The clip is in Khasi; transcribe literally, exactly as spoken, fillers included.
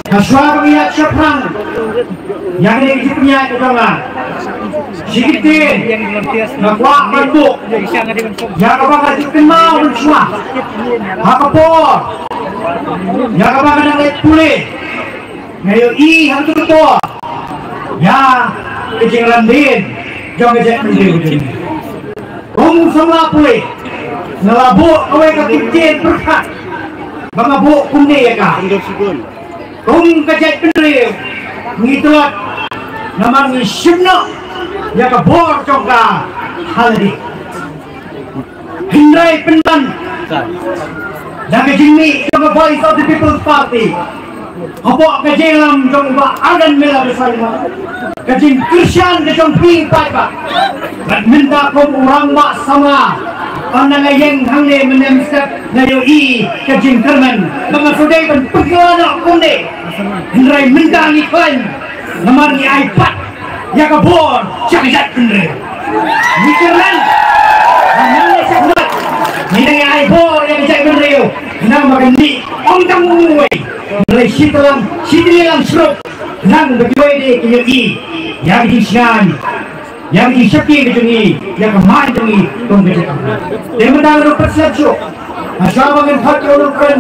Hashwa ba nga ïaid shaphrang ïa kane ka jingpynïaid ka jong nga, shi kyntien nga kwah ban buh ïa kaba nga ju kynmaw mynshuwa ha ka por ïa kaba nga dang leit pule. Nga ïohi ha kato ka por ïa ka jingran dien jong ka jaitbynriew ka jong ngi. Kum u samla pule nga la buh kawei ka kyntien pyrkhat ba nga buh kumne ïa ka. Kum ka jaitbynriew ngi tlot namar ngi shim noh ïa ka bor jong ka ha lade. Hynrei pynban da ka jingmih jong ka Voice of the People's Party hapoh ka jingïalam jong u Bah Ardent Miller Basaiawmoit, ka jingkyrshan ka jong phi paidbah. Bad mynta kum u rangbah samla, ynda nga ïeng hangne mynne mynstep nga ïohi ka jingkyrmen ba nga shu dei ban pynkylla noh kumne. Hynrei mynta ngi khlaiñ namar ngi ai pat ïa ka bor sha ka jaitbynriew. Ngi kyrmen ba nangne shakhmat ngi dang ai bor ïa ka jaitbynriew. Khnang ba kan mih ym tang uwei, hynrei shi tlang shi tylli lang shrup. Khnang ba kiwei de kin ïohi ïa ka jingshngaiñ, ïa ka jingshakri ka jong ngi, ïa ka main jong ngi kum ka jaitbynriew. Te mynta ruh pat slem shuh, hashwa ba ngan thot ïa u nongkren